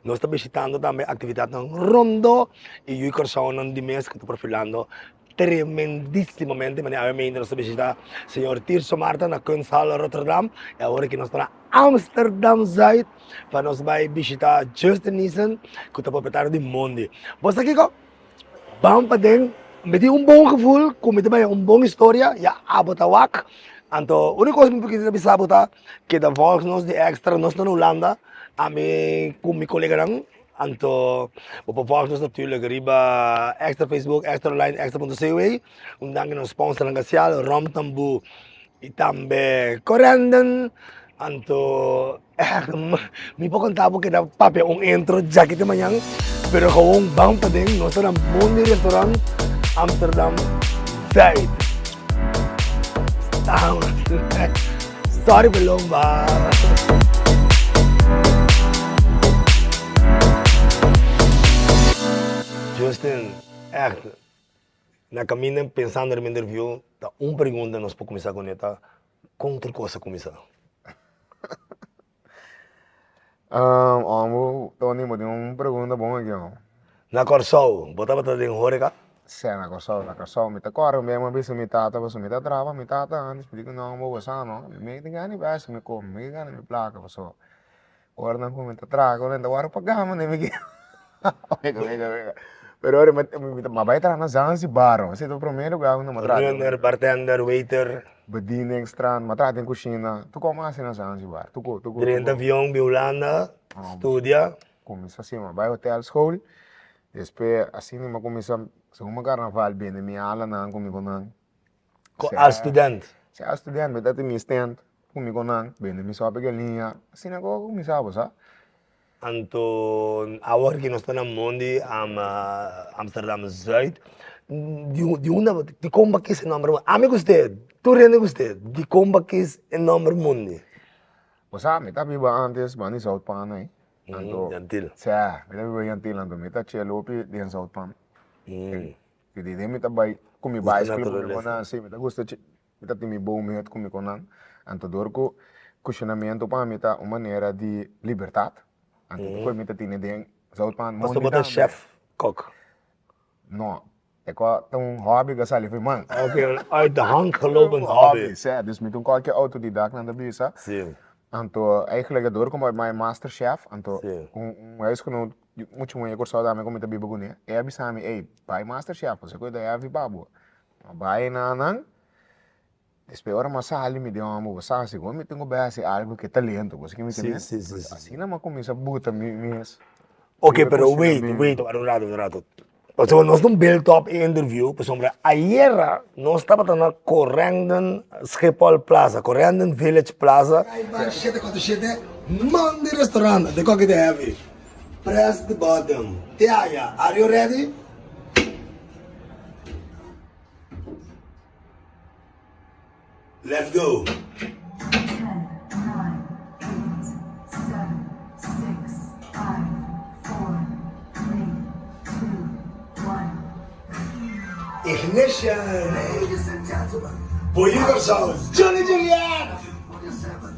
Nos ta bishitando tambe aktividatnan rondó i yu Kòrsounan di mes ku ta profilando tremendísimamente. Manera awe mainta nos ta bishitá señor Tirso Martha na Kunsthal Rotterdam i awor aki nos ta na Amsterdam Zuid pa nos bai bishitá Justin Niessen ku ta propietario di Mondi. Bo sa kiko? Ban paden, mi tin un bon gevoel ku mi ta bai un bon historia, ya abo ta wak. Anto úniko kos mi por kere bisa bo ta keda volg nos di extra, nos ta na Hulanda, ami ku mi koleganan, anto bo por volg nos natuurlijk riba extra Facebook, extra online, extra punto cw. Un danki na nos sponsornan gasial, Rom Tambú i tambe Corendon. Anto Mi por conta bo keda papia un intro djaki te mañan, pero gewoon ban paden, nos ta na Mondi Restaurant, Amsterdam Zuid. Estamos. Sorry pa lomba. Justin, echt, na caminda pensando riba interview, ta un pregunta nos por cuminsa cune ta, Kon tur kos a kuminsá? Amo, Tony, bo tin un pregunta bon aki ho. Na Kòrsou, bo tabata den hóreka? Sí, na Kòrsou, na Kòrsou. Mi ta kòrda un bia mi a bisa mi tata pasobra mi ta traha pa mi tata antes. Mi di ku no, bo sa no, mi tin gana di bèsti mi kome, mi ke gana mi plaka pasobra Ora nan cuminsa traha cu nan ta worde paga mane mi ke wega wega wega pero ora mi mi bai traha na Zanzibar esey ta prome lugar unda mi a traha Runner, bartender, waiter. Bediening, strand, mi a traha den cushina tur como haci na Zanzibar tur tur tur. Drenta avion bin Hulanda studia. Cuminsa asina mi a bai hotel school despues asina mi a cuminsa segun mi carnaval bende mi alanan cu mi cu nan. Ko a student? Si a student mi ta tin mi stand ku mi konan bende mi sopi galiña asina ku a kuminsá bo sa. Anto awor ki nos ta na mondi Amsterdam Zuid di unda dikon bo a kis e nòmber ami gust'é tur hende gust'é dikon bo a kis e nòmber mondi? Bo sa mi ta biba antes banda di Zoutpan ei anto Yantil sa mi ta biba Yantil anto mi ta chel hopi den Zoutpan. Di den mi ta bai ku mi baisikl ku mi konan si mi ta gusta mi ta tin mi boomhut ku mi konan anto dor ku kushinamentu pa mi ta un manera di libertat anto ta koe mi ta tene den zoutpan Pasobra bo ta chef kok? No e ko ta un hobby ku a sali for mi man. Ok un uit de hand gelopen hobby. Si dus mi ta un kòlke outodidak nan ta bisa. Anto eigenlijk dor ku mi bai master chef anto un huisgenoot Mucha muhé Kòrsou tambe ku mi ta biba kuné, e a bisa mi, ey, bai master chef, pasobra ku e ta heavy pa bo. Mi a bai na nan, despues ora mi a sali mi di hòmber, bo sa sigur mi tin ku bai hasi algu ku e talento, bo sa ke mi ta mira? Asina mi a kuminsá buta mi mes. Ok, pero wait, wait, un rato, un rato. Pasobra nos ta un build up e interview pasobra ayera nos tabata na Corendon Schiphol Plaza, Corendon Village Plaza. Bar shete kuater shete, Mondi Restaurant, de koki ta heavy. Press the button. Te aya, are you ready? Let's go! Ten, nine, eight, seven, six, five, four, three, two, one. Ignition! Ladies and gentlemen, Boy Kòrsou, Johnny Julian! 47,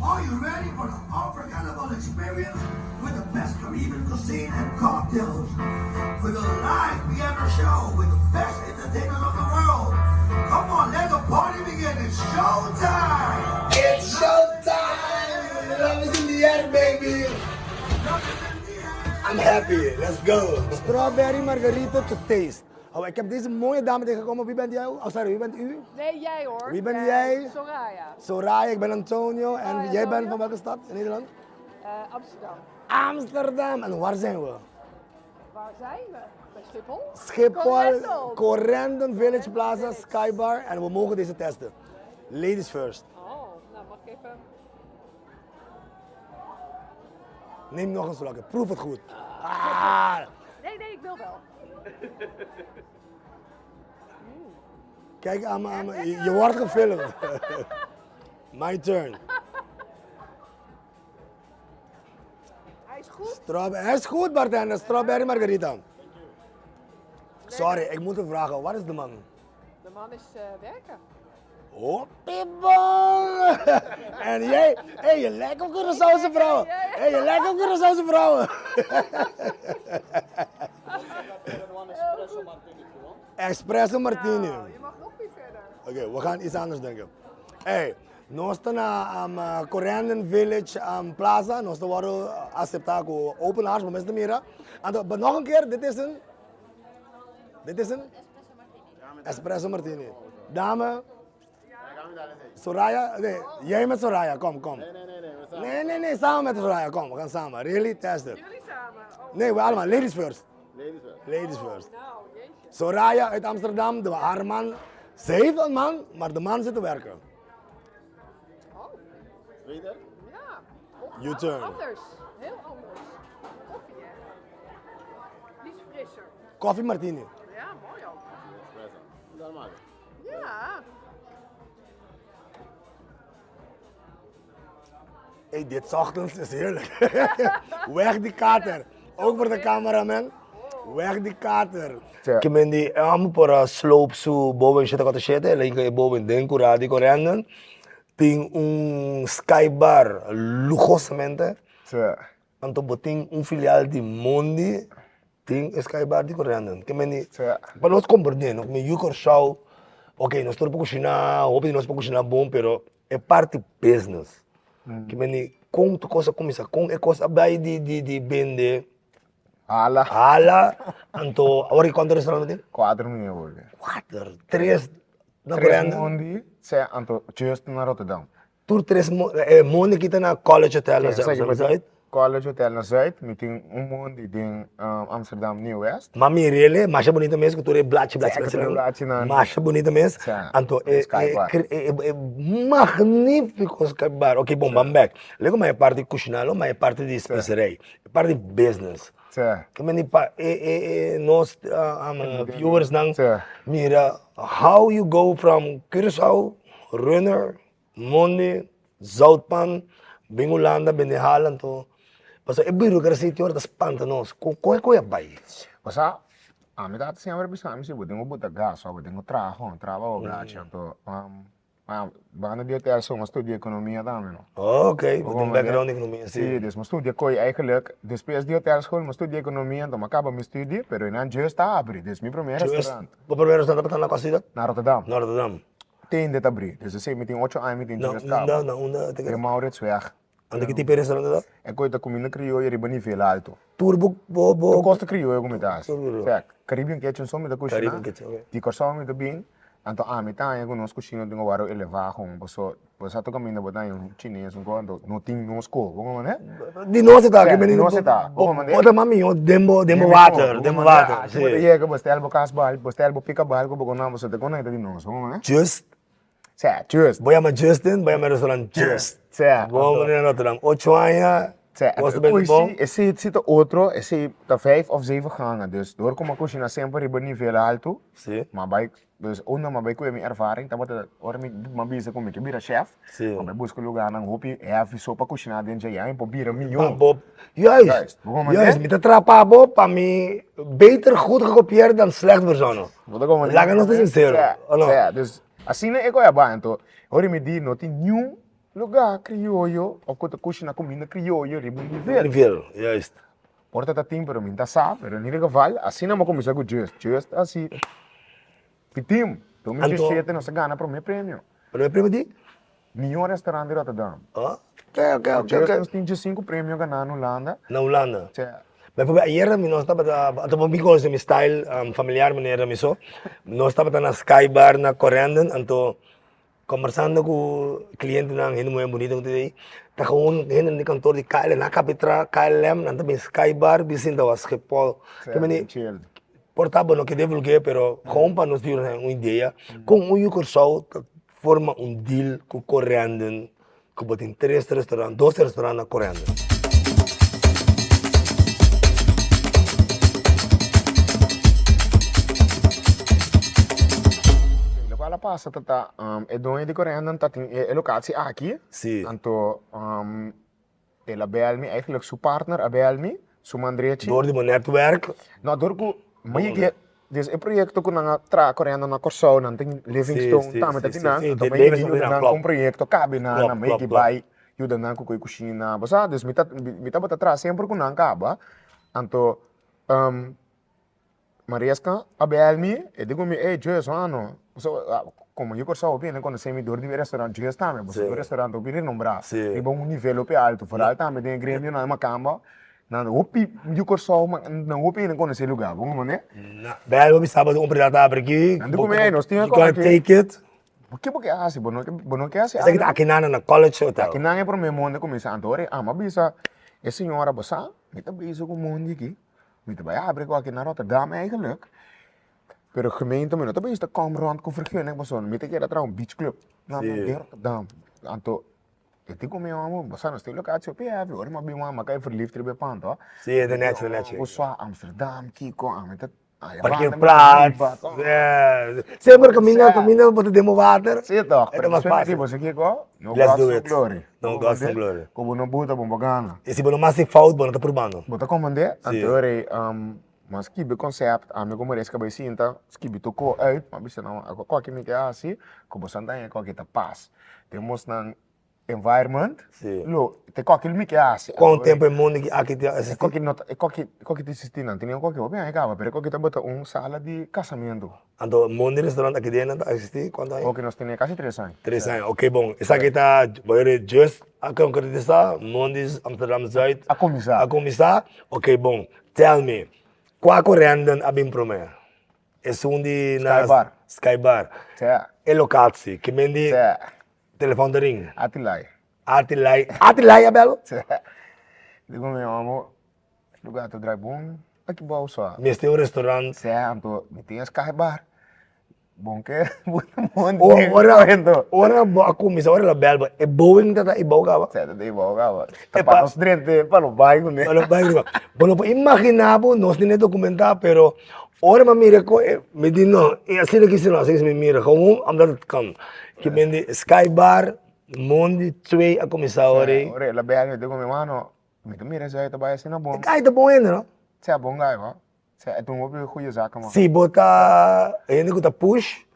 are you ready for the unforgettable experience with the best Caribbean cuisine and cocktails? With a live piano show with the best entertainers of the world. Come on, let the party begin. It's showtime! It's showtime! Love is in the air, baby! I'm happy. Let's go. Strawberry margarita to taste. Oh, ik heb deze mooie dame tegengekomen. Wie bent jij? Oh, sorry, wie bent u? Nee, jij hoor. Wie ben jij? Soraya. Soraya, ik ben Antonio. En Hoi, jij bent Antonio. van welke stad in Nederland? Amsterdam. Amsterdam. En waar zijn we? Waar zijn we? Bij Schiphol. Schiphol, Corendon. Corendon Village Plaza, Village. Skybar. En we mogen deze testen. Ladies first. Oh, nou mag ik even... Neem nog een slokje. Proef het goed. Ah. Nee, nee, ik wil wel. Kijk aan me, aan me. Je, je wordt gefilmd. My turn. Hij is goed. Strawberry. Hij is goed, bartender. Strawberry margarita. Sorry, ik moet het vragen. Waar is de man? De man is werken. Hopi bon! En jij, hey, je lijkt op Curaçaose vrouwen. Hey, je lijkt op Curaçaose vrouwen. Espresso martini. Nou, je mag nog weer verder. Oké, we gaan iets anders denken. Hey, nos ta na um, Corendon Village um, Plaza. Nos ta worden aceptá ku open arms, maar mensen mira. Anto, maar nog een keer, dit is een... Dit is een... Espresso martini. Dame. Soraya, nee, jij met Soraya, kom, kom. Nee, nee, nee, nee. We Nee, nee, nee, samen met Soraya, kom, we gaan samen. Really, test it. Jullie samen. Oh, Nee, we allemaal, ladies first. Ladies first. Ladies first. nou, jeetje. Soraya uit Amsterdam, de, haar man, ze heeft een man, maar de man zit te werken. Oh, Beter? ja. Koffie. You turn. Anders. Heel anders. Koffie, hè? Die is frisser. Koffie martini. Ja, mooi ook. Espresso. Normaal. Ja. Hey, dit 's ochtends is heerlijk. Weg die kater. Ook voor de cameraman. Weg die kater. Tja. Ik ben die amo por a slope su boven shete kota shete, linka e boven den kuradi korenden. Tin un skybar lujosamente. Tja. Anto botin un filial di Mondi, tin skybar di Corendon. Ke men di, Tja. pa nos comprende, no? Mi yu Kòrsou, ok, nos tur por kushiná, hopi di nos por kushiná bon, pero e parti business. Ke men di, kon tur kos a kuminsá, kon e kos a bai di di di bende Hala. hala, anto awor ki kuantu restaurant bo tin? Kuater mi awor. Kuater, tres na Tres Corendon. Mondi, se anto just na Rotterdam. Tur tres mo e mondi ki ta na College Hotel na Esaki Zuid. College Hotel na Zuid, mi tin un mondi den Amsterdam Nieuw West. Ma mi rele, masha bunita mes ku tur e blachi blachi Seki blachi tur e nan. blachinan. Masha bunita mes. Sa, Anto e Sky e Bar. e e magnifico Sky Bar. Oké, bon, ban bek. Leko ma e parti kushiná lo, ma e parti di speserij, e parti business. Sa. Ke meni pa e e e nos viewersnan Sa. mira how you go from Curaçao, runner, Mondi, Zoutpan, bin Hulanda, bin di hala anto pasobra e burocracia tin ora ta spanta nos. Con con e koe a bai? Osea, ami tata siempre a bisa mi si bo tin ku buta gas o bo tin ku traha un trabao brachi anto banda di hotel so mi a studia economia tambe no. Ok, bo tin background di economia si. Si, dus mi a studia koe eigenlijk despues di hotelschool mi a studia economia anto mi a caba mi studie pero einan juist a abri dus mi primer restaurant. Bo primer restaurant tabata na cua ciudad? Na Rotterdam. Na Rotterdam. Tende ta bri. Dus esei mi tin ocho aña mi tin Na dies kaba. unda, na unda te Den Mauritsweg. Anda ki tipo e restaurant ta? E koe ta kuminda krioyo riba nivel alto. Tur bo bo bo. Tur kos ta krioyo ku mi ta hasi. Tur krioyo. Sek, Caribbean Kitchen so mi ta kushina. Caribbean Kitchen, ok. Di Kòrsou mi ta bin. Anto ami ta haña ku nos kushina tin ku wòrdu elevá kon paso bo sa tur kaminda bo ta haña un chines un kos anto no tin nos ko. Bo komprende? Di nos e ta. Sek, di nos e ta. Bo komprende? Bo ta mas mihó den bo den bo water, den bo water, si. Bo ta yega bo stel bo kas bal, bo stel bo pika bal ku bo kono bo sa ta kono e ta di nos. Bo komprende? Just. Sè, Just. Bo yama Justin, bo yama e restaurant Just. Sè. Bo manda na Rotterdam. Ocho aña, Sè, kos ta bende bon. Esei si ta otro, esei ta vijf of zeven gangen. Dus dor ku mi a kushina semper riba nivel altu, Si. mi a bai, dus unda mi a bai ku mi ervaring tabata ora mi a bisa ku mi ke bira chef, Si. mi a bai buska lugarnan hopi heavy so pa kushina den dje ya mi por bira mihó. Pa bo, juist, Juist, bo komprende? juist, mi ta trapa bo pa mi beter goed gekopieerd dan slecht verzonnen. Bo ta komprende? Laga nos ta sincero, Sè, o no? sè, dus Asina e koe a bai, anto ora mi di no tin niun lugá krioyo of ku ta kushina kuminda krioyo riba un nivel. Nivel, juist. Por ta ta tin pero mi ta sa, pero en ieder geval asina mi a kuminsá ku Just. Just a hasi pitim. 2017 nos a gana promé premio. Promé premio di? Mihó restaurant di Rotterdam. Ok, ok, ok. Just nos tin diesinku premio ganá na Hulanda. Na Hulanda. Sí. Bijvoorbeeld ayer mi nos tabata, anto bo mi conoce mi style familiar manera mi so, nos tabata na Sky Bar na Corendon, anto conversando cu clientenan, hende muher bunita cu ta ei, ta gewoon hende di kantoor di KLM, nan a caba di traha KLM, nan ta bin Sky Bar bin sinta wak Schiphol. Sí, Meni, chill. Por ta bo no ke divulgu'é, pero gewoon pa nos duna un idea con un yu Kòrsou ta forma un deal cu Corendon Ku bo tin tres restaurant, dos restaurant na Corendon. Lokual a pasa ta ta e doño di Corendon ta tin e lokatie aki. Si. Anto el a bel mi, eigenlijk su partner a bel mi, su man drechi. Door di bo netwerk. No, door ku mi ke. Dus e proyekto ku nan a traha koriendo na Kòrsou, nan tin Livingstone tambe ta tin nan, anto mi a yuda nan ku un proyekto kabe nan, nan mi a bai yuda nan ku koe kushina, bo sa, dus mi ta mi tabata traha semper ku nan kaba, anto Mariska a bel mi, e di ku mi, ey Joyce wano, pasobra komo yu Kòrsou hopi hende konosé mi dor di mi restaurant Joyce tambe, pasobra mi restaurant hopi renombrá, riba un nivel hopi alto, foral tambe den e gremionan makamba. Nan hopi yu Kòrsou ma nan hopi hende konosé e lugá, bo komprendé? Bel bo bisa bo un oportunidat ta abri aki. Nan di ku mi, ey nos tin e You gonna kòki. take it. Ke bo ke hasi? Bo no ke bo no ke hasi Esaki ta algu? akinan na College Hotel. Akinan e promé monde kuminsá. Anto ora e ama bisa e señora, bo sa, mi ta bezig ku monde aki, mi ta bai abri kòki na Rotterdam eigenlijk, pero gemeente mi no ta bezig ta kòm rònt ku vergunning pasobra mi ta keda traha un beach club na Rotterdam. Anto E tin ku mi amo, bo sa nos tin lokatie hopi heavy, ora mi a bin wak mi a kai verliefd riba e pan to. Sí, e ta nechi, ta nechi. Ku sua Amsterdam, kiko, ami ta aya Parkeer banda mi ta plaats, riba to. yeah. Semper kaminda, kaminda bo ta den bo water. Sí toch, E ta pero mas despues mi fácil. di bo sa kiko, no Let's guts do no it. glory. No guts no glory. Ku bo no buta bo no por gana. I si bo no masi fout bo no ta purbando. Bo ta komprende? Sí. Anto ora ei mi a skibi concept, ami ku Marisca bai sinta, skibi tur ko uit, mi a bisa nan koke mi ke hasi, ku bo sa daña koke ta pas. Den bosnan environment, Sí. lo, te koke mi ke hasi. Kon tempo e mundo aki ta E existi? koke no ta, e koke, e koke ta existi nan, tin e koke hopi aña kaba, pero e koke tabata un sala di kasamentu. Anto mundo restaurant aki den nan ta existi kuantu aña? Oke, nos tene kasi tres aña. Tres aña, oke bon. Esaki ta, bo yere just a konkretisa, Mondi's Amsterdam Zuid. A kuminsá. A kuminsá, oke bon. Tell me, kua korènten a bin promé? Esun di na Sky Bar. Sky Bar. Sea. E locatie, ke men di Sea. telefon ta ring. Atilai. Atilai, Atilai a bel? Sea. Digo mi amo, lugar ta drai bon aki bou so. Mester un restaurant. Sea, anto mi tin e Sky Bar. Bon ke bon Ora ora bo a kuminsá, ora el a bel bo, e Boeing ta ta i bou kaba? Sa ta i bou kaba. Ta pa nos drente, pa no bai kuné. Pa no bai kuné. Bo no por imaginá bo, nos tin e dokumentá, pero ora mi a mira kon e, mi di no, e asina ki si no, asina ki si mi mira, gewoon omdat het kan. Ki men di Sky Bar, Mondi twee a kuminsá ora ei. Ora el a bel mi, digo mi mano, mi ta mira esei ta bai asina bon. E gai ta bon hende no? Sa bon gai bo. Sa e ta un hopi goeie zaken man. Si bo ta hende ku ta push,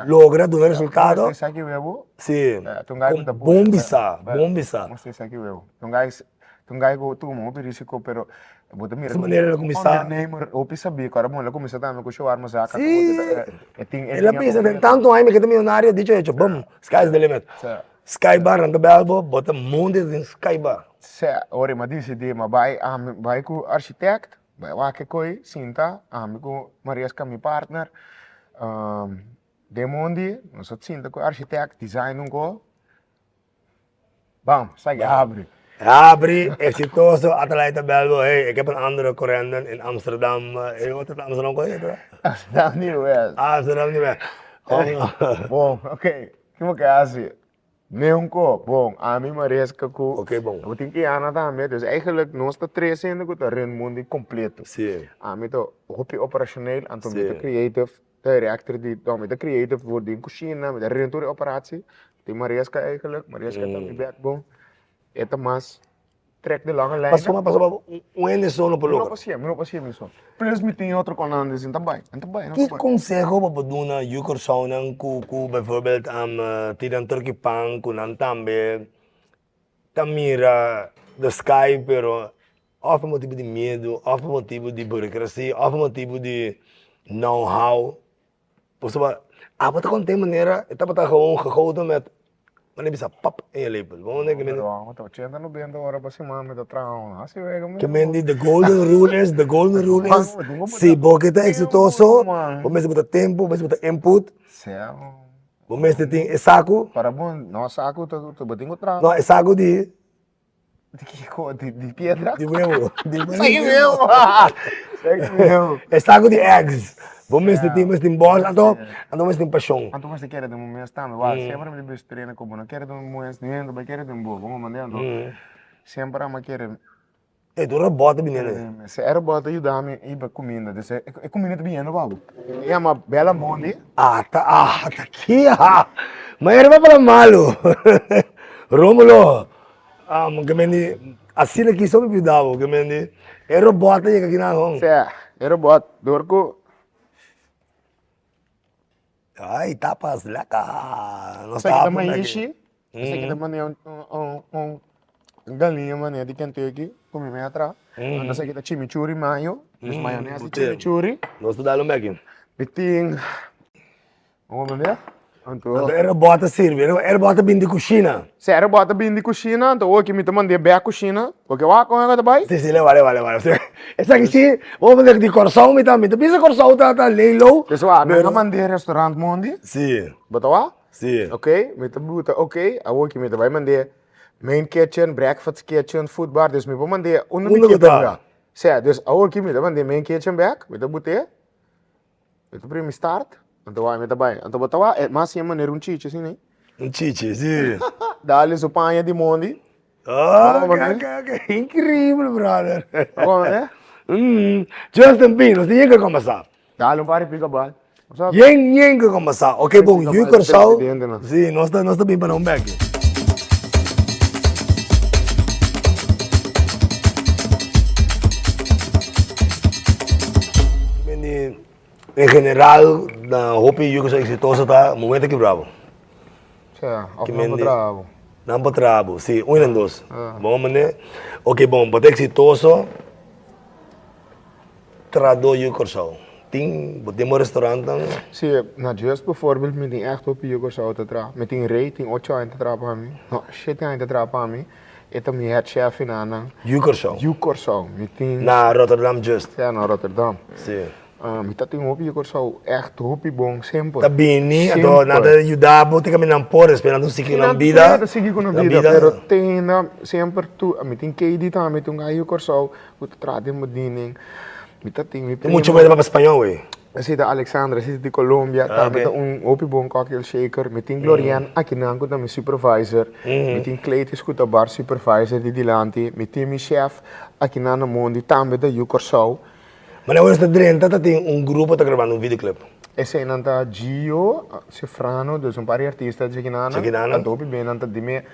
logra duna resultado. Mester sa ki webu. Si. Ta un guy ku ta push. Bon bisa, bon bisa. Mester sa ki webu. Ta un guy, ta un guy ku tuma hopi risiko pero bo ta mira. Su manera el a kuminsá. Ondernemer, hopi sabí. Ku ora bo el a kuminsá tambe ku shawarma zaka. Si. E tin. El a bisa den tantu aña mi ke ta miyonario, dicho hecho, bum, sky is the limit. Sky bar nan ta bel bo, bo ta monte den sky bar. Sa, ora mi a disidí, mi a bai, ami bai ku architect. Bai wak e koe sinta, ami ku Mariska mi partner, den mondi nos a sinta ku architect, design un ko, bam, esaki habri. Habri, exitoso, ata ta bel bo, hey, ik heb een andere correnden in Amsterdam, hey, wat is Amsterdam koe? Amsterdam Nieuw-West. Amsterdam Nieuw-West. Bon, oké, kiko ke hasi? Neun ko, bon, ami Mariska ku Oké, bon. Bo tin Kiana tambe, dus eigenlijk nos ta tres hende ku ta run mundi kompleto. Sí. Ami ta hopi operationeel, anto mi ta Sí. creative director di, no, mi ta creative voor den kushina, mi ta run tur e operatie. Tin Mariska eigenlijk, Mariska ta mi backbone. E ta mas trek de lange lijnen. Pasobra, pasobra un hende so no por Mi no logra. por hasié, mi no por hasié mi so. Plus mi tin otro konan des, ta bai, ta bai, Ki konseho bo por duna yu Kòrsounan ku ku bijvoorbeeld tin nan turkey pan ku nan tambe ta mira the sky pero òf pa motibu di miedu òf pa motibu di burokrasia òf pa motibu di know how Pasobra abo ta konta e manera e tabata gewoon gegoten met manera bisa pap en je lepel. Bo manda Pero amo ta ochenta nobenta ora pa siman mi ta traha un hasi wega mi. Ke men di the golden rule is, the golden rule is si bo ke ta exitoso bo mester bo ta tempo, bo mester bo ta input, bo mester tin e saku. Para bo no saku ta bo tin ku traha. No e saku di. Di kiko? Di, di piedra? Di huevo. Di huevo. Saki huevo. Saki huevo. E saco di eggs. Bo mester tin, mester tin bòs, anto, anto mester tin pashon. Anto mester kere den bo mes tambe. Wak, semper mi ta bisa trainer ku bo no kere den bo mes, ni hende bai kere den bo. Bo comprende? Anto, semper amo kere. E tur robot ta bini ene. Si e robot ta yuda mi hiba kuminda, dus e kuminda ta biniendo pa bo. E yama Bella Mondi. Ah, ta, ah, ta kia. Ma e riba para malu. Romulo, Ke men di, asina ki so mi pidi dabo, ke men di, e robot ta yega kinan hon. Sea, e robot, dor ku. Ay, tapas, lekker. Nos Esaki ta ta maishi, esaki ta manera un un un galiña manera di Kentucky ku mi mei atrás. Anto esaki ta chimichurri mayo, dus mayones di chimichurri. Nos ta dal un beki. Mi tin, un manera. Anto. Anto e robot ta sirbi, e robot ta bin di kushina. Si e robot ta bin di kushina, anto oki mi ta mand'é bek kushina, porque wak kon e ta bai. Si, si, leba, leba, leba. Esaki si, bo manda di Kòrsou mi ta, mi ta bisa Kòrsou ta ta lei lou. Pues wak, nan a mand'é restaurant mondi. Si. Bo ta wak? Si. Ok, mi ta buta ok, awoki mi ta bai mand'é main kitchen, breakfast kitchen, food bar, dus mi por mand'é unda mi Unda ke ku ta. Si, dus awoki mi ta mand'é main kitchen bek, mi ta but'é. Mi ta primi start, anto wak mi ta bai. Anto bo ta wak e mas siña manera un chichi asina ei. Un chichi, si. Dale su paña di mondi. Oh, ok, ok, ok. Increíble, brother. Bo mane? Justin B, nos tin yen ke kombersá. Dale un par di pika bal. Yen, yen ke kombersá. Ok, bon, yu Kòrsou. Si, nos ta, nos ta bin pa nan bèk. En general, na hopi yu ku sa eksitoso ta momento ki bravo. Sea, of nan por traha bo. Nan por traha bo, si, un en dos. Bon mane, ok bon, bo ta eksitoso, trahadó yu Kòrsou. Tin, bo tin bo restaurantnan? Si, na Just bijvoorbeeld mi tin ègt hopi yu Kòrsou ta traha. Mi tin Rey, tin ocho aña ta traha pa mi, no, shete aña ta traha pa mi. E ta mi head chef i nan. Yu Kòrsou? Yu Kòrsou. Mi tin. Na Rotterdam Just? Ja, na Rotterdam. Si. Mi ta tin hopi yu Kòrsou ègt hopi bon, semper. Ta bini, anto nan ta yuda bo te kaminda nan por, despues nan ta sigui ku nan bida. Nan ta sigui ku nan bida, pero te henda semper tu, mi tin Kady tambe, tin un gai yu Kòrsou ku ta traha den bediening. Mi ta tin mi primo. Mucho mester papia spañol wey. Esei ta Alexandra, esei ta di Colombia, tambe ta un hopi bon cocktail shaker. Mi tin Glorienne akinan ku ta mi supervisor. Mi tin Cletus ku ta bar supervisor di dilanti. Mi tin mi chef akinan na Mondi, tambe ta yu Kòrsou. Manera ora nos ta drenta ta tin un grupo ta grabando un videoclip. Eseinan ta Gio, Sefrano, dus un par di artista di Chekinana. Chekinana. Anto hopi be nan ta di me,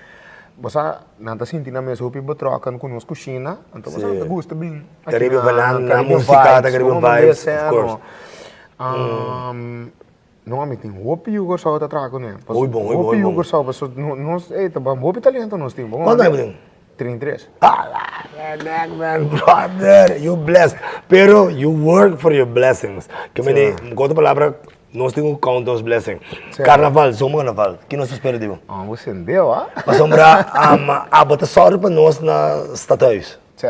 bo sa nan ta sinti nan mes hopi betrokken ku nos kushina, anto bo sa nan ta gusta bin Caribe akinan, nan Caribbean musika ta vibes, Caribbean como vibes, mester of course. No, mi tin hopi yu Kòrsou ta traha kuné. Hopi bon, hopi bon, Hopi hopi yu bon. Kòrsou, pasobra nos, ey, ta hopi talento nos tin. Kuantu aña bo tin? 33. Man, man, brother, you blessed. Pero you work for your blessings. Ke mende, ku otro palabra, nos tin ku count nos blessing. Carnaval, zomer carnaval, ki nos ta spera di bo? Ah, bo sendeu, ah. Pasobra, abo ta sòru pa nos na Stadhuis. Sí.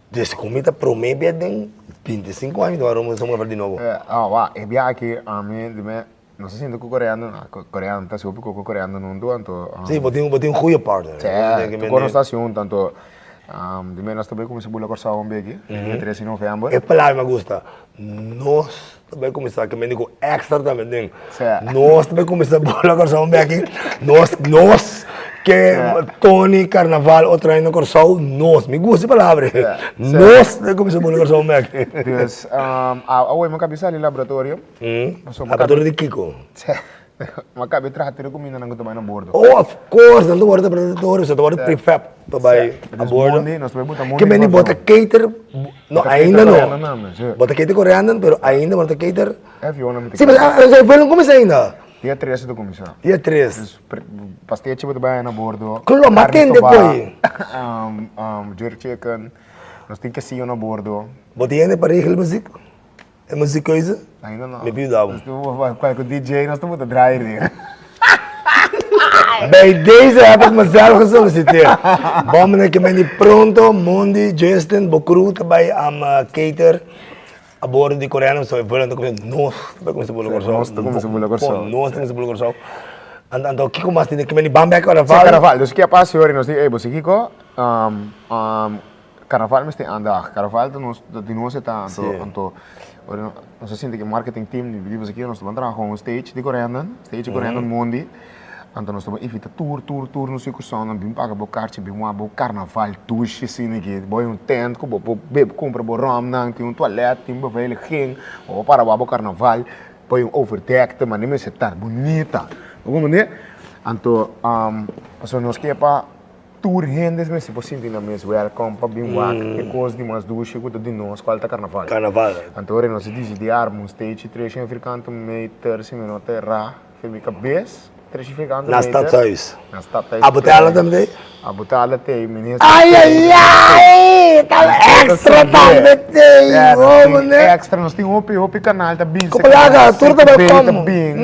Desde ku mi ta promé bia den 25 aña mi ta wak zomer carnaval di nobo. Ah, wak, e bia aki ami di me Nos a sinti ku koreano, koreano ta hasi hopi koko koreano huntu anto. Sí, bo tin bo tin un goeie partner. Sí, tur kos nos ta hasi huntu anto di mes nos ta bai kuminsá bula Kòrsou un beki, dia tres di novèmber. E palabra mi a gusta, nos ta bai kuminsá, ke mende ku èkstra tambe den. Nos ta bai kuminsá bula Kòrsou un beki, nos nos ke Tony Carnaval otro aña na Kòrsou, nos, mi gusta e palabra ei, nos ta bai kuminsá bula Kòrsou un beki. Dus, awe mi a kabi sali laboratorio. Laboratorio di kiko? Ma kabe traha tur e kumindanan ku ta bai na bordo. Oh, of course, nan ta wòrdu laboratorio, so ta wòrdu prefab pa bai a bordo. Ke meni bo ta cater, no, ainda no. Bo ta cater koreanan, pero ainda bo no ta cater. Si, pero e vuelo no kuminsá ainda. Dia tres e ta kuminsá. Dia tres. Pastechi bo ta bai na bordo. Klo, ma tende poi. Jerk chicken, nos tin kesillo na bordo. Bo tin hende pa regel muziek? E muzikkeuze? Ainda no. Mi pidi dabo. Nos ta kwai ku DJ nos ta buta draai riba. Bij deze heb ik mezelf gesolliciteerd. Bon meneer, ik ben niet pronto. Mondi, Justin, bo crew ta bai am cater a bordo di Koreano. So e vuelo ta kuminsá nos ta bai kuminsá bula Kòrsou. Nos ta kuminsá bula Kòrsou. Nos ta kuminsá bula Kòrsou. Anto kiko mas tin? Ke meni ban bek karnaval? Sí, karnaval. Dus ke a pasa yori nos di ey bo si kiko? Carnaval mester aandacht. Carnaval ta nos, ta di nos e ta, anto, anto ora nos a sinti ku e marketing team di Believers aki nos ta ban traha kon un stage di Corendon, stage di Corendon Mondi, anto nos ta ban invita tur, tur, tur nos sucursal bin paga bo karchi, bin wak bo carnaval dushi asina aki, bo hay un tent ku bo por bebe, kumpra bo romnan, tin un toilet, tin beveiliging, bo por para wak bo carnaval, bo hay un overdekte, mane mester ta bunita, bo comprende? Anto, pasobra nos ke pa. Tur hende mester por sinti nan mes welkom pa bin wak e kos di mas dushi ku ta di nos kual ta karnaval. Karnaval. Anto ora nos a disidí arma un stage treshen firkante meter si mi no ta erá fe mi kabes treshen firkante Na meter. Stadhuis. Na Stadhuis. Abotala tambe? Abotala tei, minister Ay tei. ay ay! Tal extra tambe tei! Ja, nos Oh tin meneer. extra, nos tin hopi hopi kanal ta bin. Kopalaga, tur ta CB ta welkom. bin.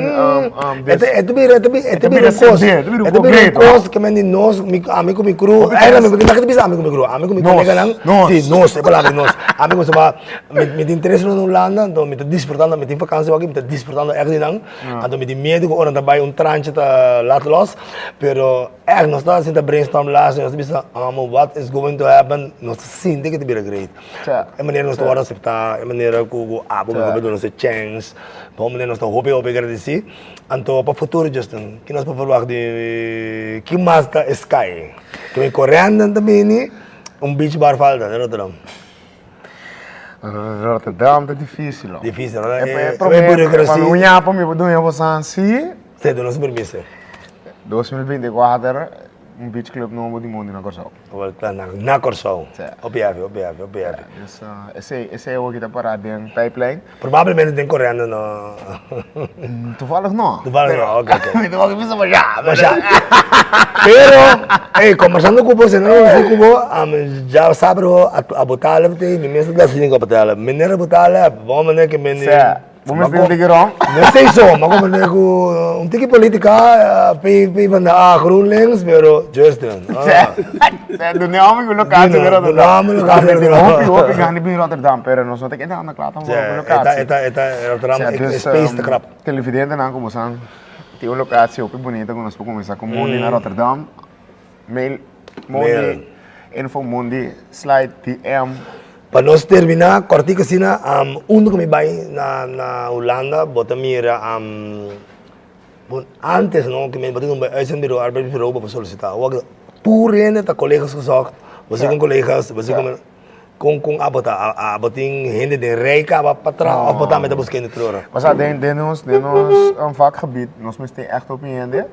E ta e ta bira e ta bira e ta bira un kos. E ta bira un kos ke men di nos mi ami ku mi crew ay no mi no ke ta bisa ami ku mi crew ami ku mi koleganan si nos e palabra nos ami ku saba mi mi tin tres luna na Hulanda anto mi ta disfrutando mi tin vakansi awor aki mi ta disfrutando èk di nan anto mi tin miedu ku ora nan ta bai un tranche ta laat los pero èk nos ta sinta brainstorm las nos ta bisa amo what is going to happen nos ta sinti ke ta bira great. E manera nos ta wòrdu aseptá, e manera ku ku abo mester por duna nos e chèns, pa un manera nos ta hopi hopi agradesí. Anto pa futuro Justin, ki nos por ferwagt di ki mas ta e sky? Ke mi koreannan ta bini, un beach bar falta den Rotterdam. Rotterdam ta difísil ho. Difísil, no? E promé, pa mi un yapa mi por duna bo san si. Sí, duna nos permiso. 2024 Un beach club nobo di mondi na Kòrsou. Awor ta na na Kòrsou. Sí. Hopi heavy, hopi heavy, hopi heavy. Dus esei, esei awor ki ta pará den pijplijn. Probablemente den Koreano no. Toevallig no. Toevallig no, oké, oké. Mi ta bisa masha. Masha. Pero, ey, kombersando ku bo, sentando ku ku bo, ya sa pero a bo tala te, mi mes ta da sini ku a bo tala. Meneer a bo tala, bo meneer ke mende. Sí. Bo mester un tiki rom? No sei so, ma como ne ku un tiki politica, P van de A, GroenLinks, pero Justin. Sè, dune homi ku lokatie di Rotterdam. Dune homi lokatie di Rotterdam. Hopi, hopi gana bin Rotterdam, pero nos no ta keda anda kla tampoco ku lokatie. Eta, eta, Rotterdam e space ta krap. Televidentenan ku boso tin un lokatie hopi bunita ku nos por kuminsá ku Mundi na Rotterdam. Mail Mundi, info Mundi, slide DM. Pa nos terminá kòrtiku asina, unda ku mi bai na na Hulanda bo ta mira bon ántes no ku mi bo ta bai uitzendbureau, arbeidsbureau bo por solisitá. Awor tur hende ta kolegas gezocht, bo si kon kolegas, bo si kon kon kon abo ta? Abo tin hende den rei kaba pa traha òf bo tambe ta buska hende tur ora? Pasá den den nos den nos vakgebied nos mester ègt hopi hende.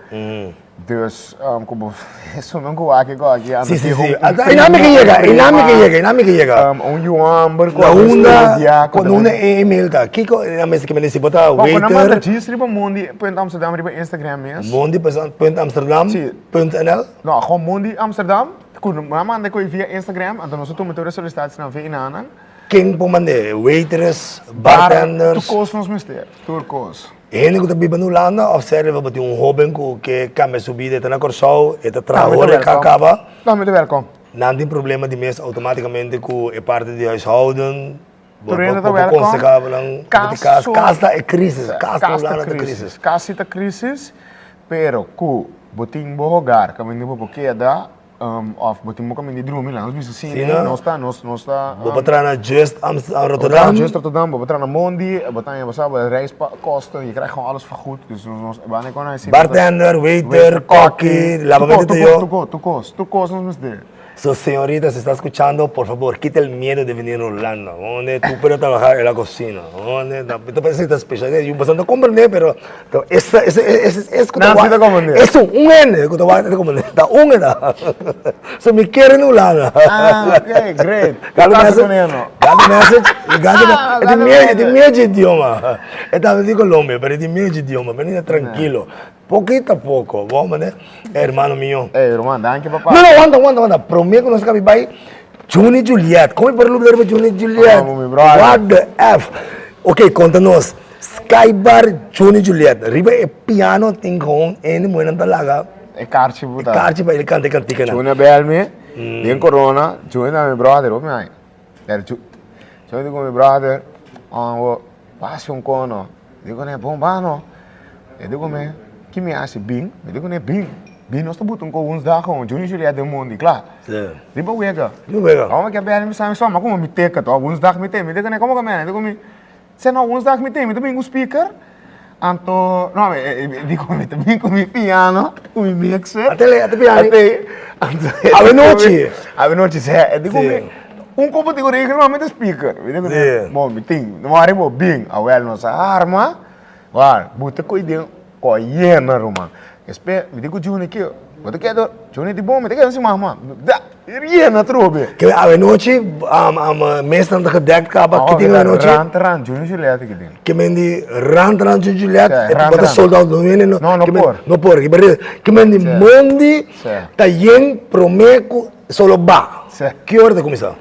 Dus ku bo esunnan ku wak ku aki Si, si, si. E nami ke yega, e nami ke yega, e nami ke yega. Un yu hòmber ku Na a unda, studia. ku na unda e email ta? Kiko e mester ke mende si bo ta Bon, ku nan manda waiter? djis riba Mundi punt Amsterdam riba Instagram mes. Mundi punt Amsterdam punt nl? No, gewoon Mundi Amsterdam. Ku nan manda ku via Instagram, anto nos a tuma tur e solisitasinan via inanan. Ken por mand'é? Waitress, bartenders? Tur kos nos mester, tur kos. Hende ku ta biba na Hulanda òf sèrio bo tin un hóben ku ke kambia su bida, e ta na Kòrsou, e ta traha ora e ka kaba. Tambe ta wèlkom. Nan tin problema di mes outomátikamente ku e parti di huishouden. Tur hende ta wèlkom. Bo por konsehá nan kas, kas ta e krísis, kas na Hulanda ta krísis. Kas si ta krísis, pero ku bo tin bo hogar kaminda bo por keda, Of bo tin bo kaminda di drumi la nos bisa si nos ta nos nos ta. Bo por traha na Just Rotterdam. Just Rotterdam bo por traha na Mondi bo ta bo sa bo reis pa kosten je krijgt gewoon alles vergoed dus nos nos banda kon a Bartender, waiter, kokkie, lavamento di yo. Tur kos tur kos tur kos nos mester. So señorita si está escuchando por favor quita el miedo de venir a Holanda donde tú puedes trabajar en la cocina donde ta parece que ta special yo bastante comprende pero esa esa esa es ku ta Nancy ta comprende es un hende ku ta wak ta comprende ta un hende so mi kere na Hulanda ah ok great got the message got the message got the e tin medio e tin medio idioma e ta di Colombia pero e tin medio idioma pero tranquilo Poquito a poco, bo mane, hermano mio. Ey, ruman, danki papá. No, no, wanta, wanta, wanta. Promé ku nos kabi bai, Juni Juliet. Kon mi por lubida riba Juni Juliet? Amo, mi brother. What the F? Ok, konta nos. Sky Bar Juni Juliet. Riba e piano tin gewoon ene muhernan ta laga. E karchi buta. E karchi pa el kanta e kantikanan. Juni a bel mi, den corona, Juni ta mi brother, hopi mai. Pero Juni di ku mi brother, oh, Wasi un kono. Mi di kuné, bon ba no. E di kuné, ki mi hasi? Bin. Mi di kuné, bin. Bin nos ta buta un ko woensdag kon Juni Juliet den mondi, kla. Riba wega. Riba wega. Ora mi ke bèl mi sa mi soma kuma mi teka to woensdag mi ten. Mi di kuné, komo ku mene? E di ku mi, se no woensdag mi ten, mi ta bin ku speaker. Anto, no, mi di ku mi ta bin ku mi piano, ku mi mixer. Ate, ate piano. Ate, anto. Awenochi. Awenochi, sè. E di ku mi. Un kopo di oregel mami ta speaker. Mi dico Sí. Bo mi tin, no mari bo bin. Awel nos a arma. War, buta koi den koi yena ruman. Espe, mi dico Juni ke. Bo ta keda, Johnny di bon, mi ta keda si mama. Da, yena atrobe. Ke awenochi, mesnan ta gedekt kaba, ki tin awenochi? Rand, rand, Junior Juliet ki tin. Ke men di rand, rand, Junior Juliet, e bo ta sold out, no hende no. No, no por. No por, ke men di mondi ta yen prome ku solo ba. Ki ora ta kuminsá?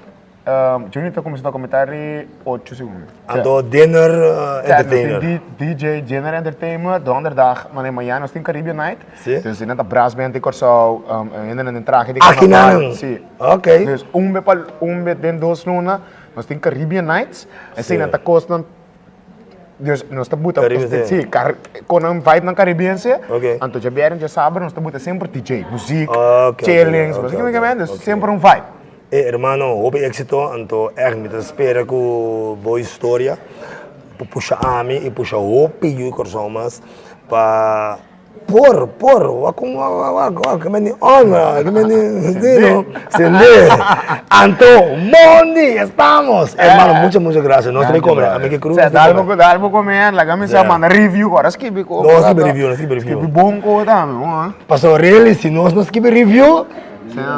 Juni ta kuminsá ta komentá ri ocho segun. Anto dinner entertainer. DJ dinner entertainer donderdag mane mañana nos tin Caribbean night. Si. Dus nan ta brass band di Kòrsou, hendenan den trahe di karnaval. Akinan? Si. Ok. Dus un be pa un be den dos luna nos tin Caribbean nights. Esei nan ta kosnan dus nos ta buta si kon nan vibe nan karibiense. Anto djabièrnè djasabra nos ta buta semper DJ, muzik, chillings, bo sa kico mi ke men? Dus semper un vibe. E hermano hopi éxito anto echt mi ta spera ku bo historia por pusha ami i pusha hopi yu Kòrsou mas pa por por wak kon wak wak ke men di honra ke men di no sende anto mondi estamos hermano mucha mucha gracias nos ta bai come ami ke cruz Dal bo dal bo come laga mi sa manda review ora skibi no skibi review no skibi review skibi bon ko tambe bo pasobra really si nos no skibi review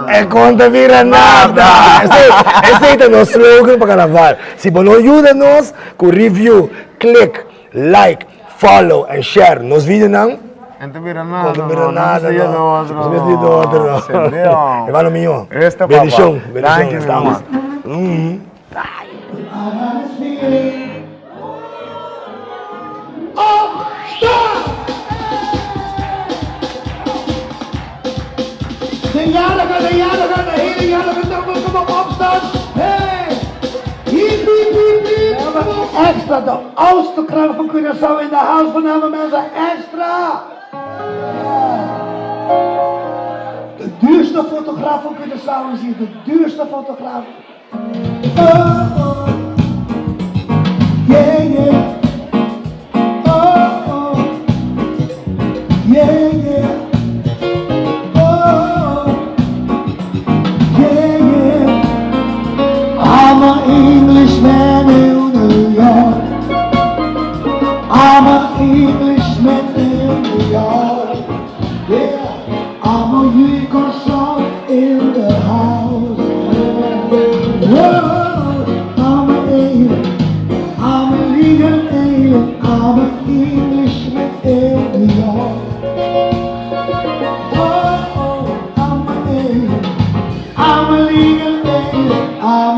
E kon ta bira nada. Esei, esei ta nos slogan pa carnaval. Si bo no yuda nos ku review, click, like, follow and share nos videonan, En ta bira nada. Kon ta bira nada, no. No mester yuda otro, no. Hermano mio, bendicion, bendicion. Estamos. De jarige, de jarige, de hele jarige, dan kom op opstaan. Hey! Hiep, hiep, hiep, hiep. Extra, de oudste krant van Curaçao in de house van hebben mensen. Extra! De duurste fotograaf van Curaçao is hier, de duurste fotograaf. Oh, oh. Yeah, yeah. Oh, oh. Yeah, yeah. Oh, oh. Yeah, yeah. I'm an Englishman in New York. I'm an Englishman in New York. Yeah, I'm a unicorn in the house. Whoa, I'm an alien. I'm a legal alien. I'm an Englishman in New York. Oh, oh, I'm an alien. I'm a legal alien. I'm